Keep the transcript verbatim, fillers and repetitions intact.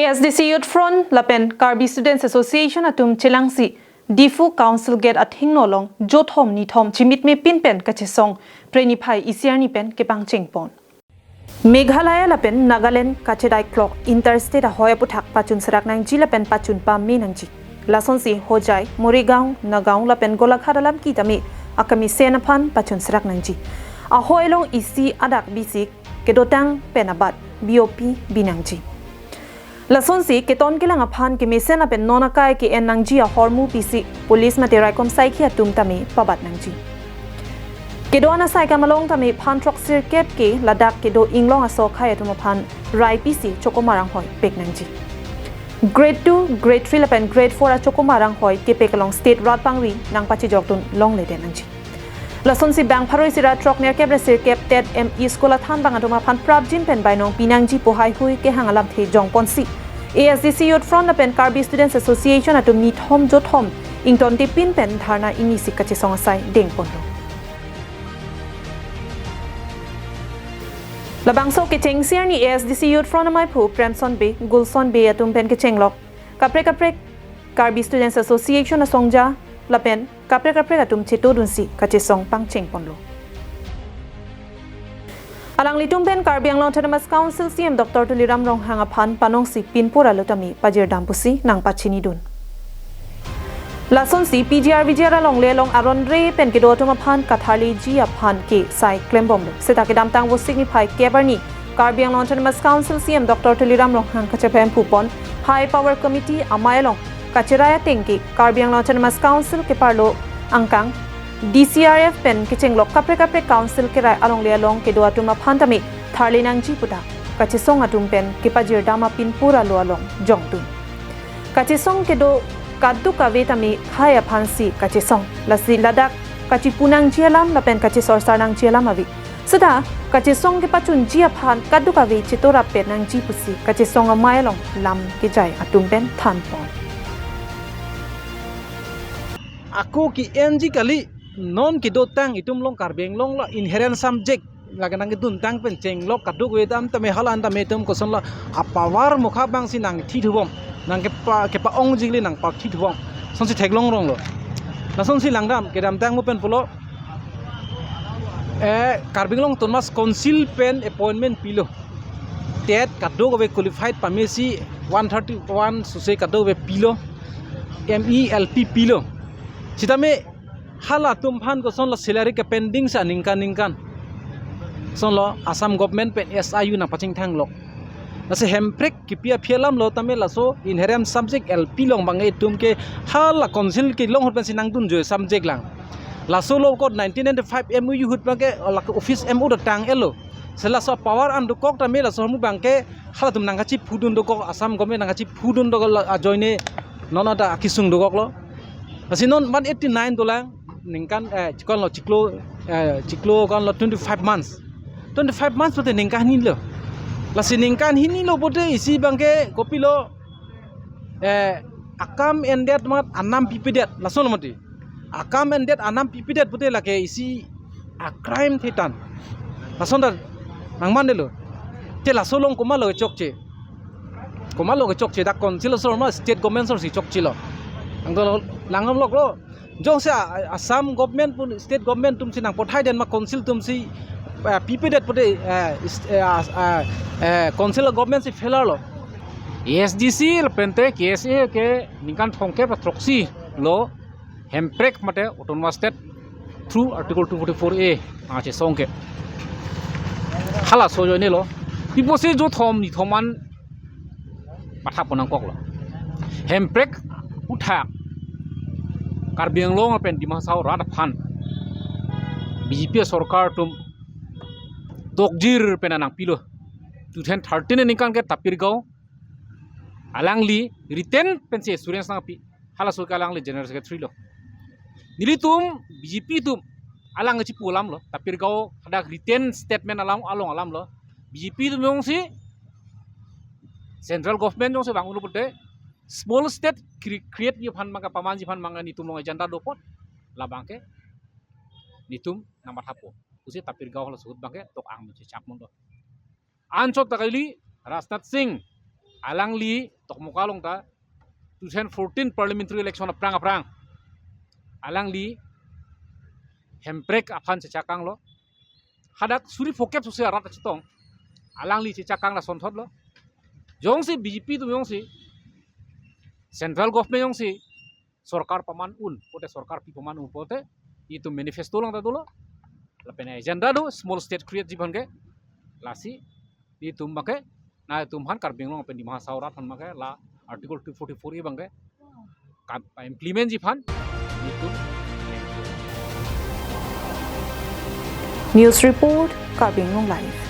A S D C Youth Front lapen Karbi Students Association atum chelangsi Diphu Council Gate athengno along jothom nithom chimitme pin pen kachesong Phre niphai isi arni pen kepangcheng pon. Meghalaya lapen Nagaland kachedai klok interstate ahoi aputhak pachun serak nangji lapen pachun pame nangji. Lasonsi Hojai, Morigaon, Nagaon lapen Golaghat alam kitame akemesen aphan pachun serak nangji. Ahoi along isi adak bisik kedotang pen abat B O P bi nangji. Lasonsi keton kelang aphan kemesen lapen non akai ke-en nangji ahormu pisi police mate raikom saikhi atum tame pabat nangji. Kedo-an asai kam along tame phan throksirkep ke ladak kedo inglong aso akhai atum aphan rai pisi chokomar anghoi pek nangji. Grade two, grade three lapen grade four achokomar anghoi kepek along state rat pangri nangpachejokdun longle det nangji. Lasonsi bang pharo isi ra throk nerkep ra sirkep TET M E school athanbang atum aphan prapjin pen bainong pinangji pu haihui kehang alamthe jongponsi A S D C Youth Front lapen Karbi Students Association atum nithom jothom ingtonte pin pen dharna inisi kachesong asai dengponlo. Labangso kechengsi arni A S D C Youth Front amaiphu Premson Bey, Gulson Bey atum pen kechenglok kaprek kaprek Karbi Students Association asongja lapen kaprek kaprek atum chetodunsi kachesong pangcheng ponlo. Alanglitum pen Karbi Anglong Autonomous Council C E M Doctor Tuliram Ronghang aphan panongsi pinpur alo tame pajirdam pusi nangpachinidun. Lasonsi P G R V G R alongle along aron re pen kedo atum aphan katharliji aphan ke sai klembomlo. Seta kedamtang Vosik niphai kep arni Karbi Anglong Autonomous Council C E M Doctor Tuliram Ronghang kachephem phupon High Power Committee amei along kacherai ateng ke Karbi Anglong Autonomous Council keparlo angkang D C R F pen kechenglok kaprek kaprek council kerai alongle along kedo atum aphan tame tharle nangji puta kachesong atum pen kepajirdam apinpur alo along jongdun. Kachesong kedo kadokave tame khei aphansi kachesong, lasi ladak kachipu nangji alam lapen kachesorsar nangji alam ave. Seta kachesong kepachunji aphan kadokave chetorap pet nangji pusi kachesong amei along lam kejai atum pen thanpon. Ako ke-enji kali, non kedotang itum along Karbi Anglong lo inherent subject lake nangkeduntang pen chenglok kadokave dam tame hala an tame itum kosonlo apower mukha abangsi nangthithubom, nangkepa kepa-ongji kali nangpathithubom. Lasonsi theklong ronglo. Lasonsi langdam kedamtang mo pen pulo, eh, Karbi Anglong Autonomous Council pen appointment pilo. TET kadokave qualified pamesi one thirty-one sose kadokave pilo. M E, L P pilo. Sitame halatum aphan kosonlo salary kepending sa ningkan ningkan. Kosonlo Assam government pen S I U nangpachingthanglok. Lasi Hemprek kipi aphi alam lo tame laso inherent subject L P along abang itum ke hala council kelong ahut pensi nangdunjoi subject lang. Laso lo kot nineteen ninety-five M O U ahut abang ke lake office M O dotang elo. Si laso power an dokok tame laso ahormu abang ke halatum nangkachiphudun dokok, Assam government nangkachiphudun dokok la ajoine non ada akisung dokoklo. Lasi non one eighty-nine dolang ningkan, eh, chiklo, chiklo, eh, chiklo konlo twenty-five months. Twenty-five months pute ningkan hini lo. Lasi ningkan hini lo pute isi abang ke kopilo, eh, akam endet amat anam pipedet laso lo mati. Akam endet anam pipedet pute lake isi a-crime thetan. Lason ta nangmandetlo. Te laso along komatlo kechokche? Komatlo kechokche, dak council asor ma state government asor si chokchelo? Nangdolo, langdamloklo. Jongsi a-, Assam government pu state government atumsi nangpathai den ma council atumsi, eh, pipedet pute, eh, is-, eh, as-, eh, eh, council government si failure lo. A S D C lapente K S A ke ningkan thomkep ra throksi lo Hemprek mate Autonomous State through Article two forty-four A nangkachesong ke. Halaso ajoinelo. Pi apotsi jothom nithom an matha pon nangkoklo? Hemprek aputhak Karbi Anglong pen Dima Hasao rat aphan B J P sorkar atum tokjir pen nangpilo. Two thousand thirteen aningkan ke Tapir Gao alangli written pensi assurance nangpi. Halaso ke alangli General Secretary lo. Nelitum B J P atum alang kachipu alam lo. Tapir Gao hadak written statement alam along alam lo. B J P atum jongsi central government jongsi vang-unlo pute small state cre-, create ji aphan mangka pamanji aphan mangka netum along agenda do apot labang ke netum nangmathapo pusi Tapir Gao halaso ahut abang ke tok ang muche chap mundo. Anchot ta kali Rajnath Singh Alangli Dokmoka along ta two thousand fourteen parliamentary election aphrang aphrang alangli Hemprek aphan chechakanglo. Hadak suri phokep susi arat chetong alangli chechakang lasonthotlo. Jongsi B J P atum jongsi central government jongsi sorkar paman un pote, sorkar pi paman un pote, itum manifesto along ta dolo. Lapen agenda do small state create ji aphan ke. Lasi itum abang ke, nangtum aphan Karbi Anglong pen Dima Hasao arat aphan abang ke la Article two forty-four A abang ke kam implement ji aphan itum. News Report, Karbi Anglong Live.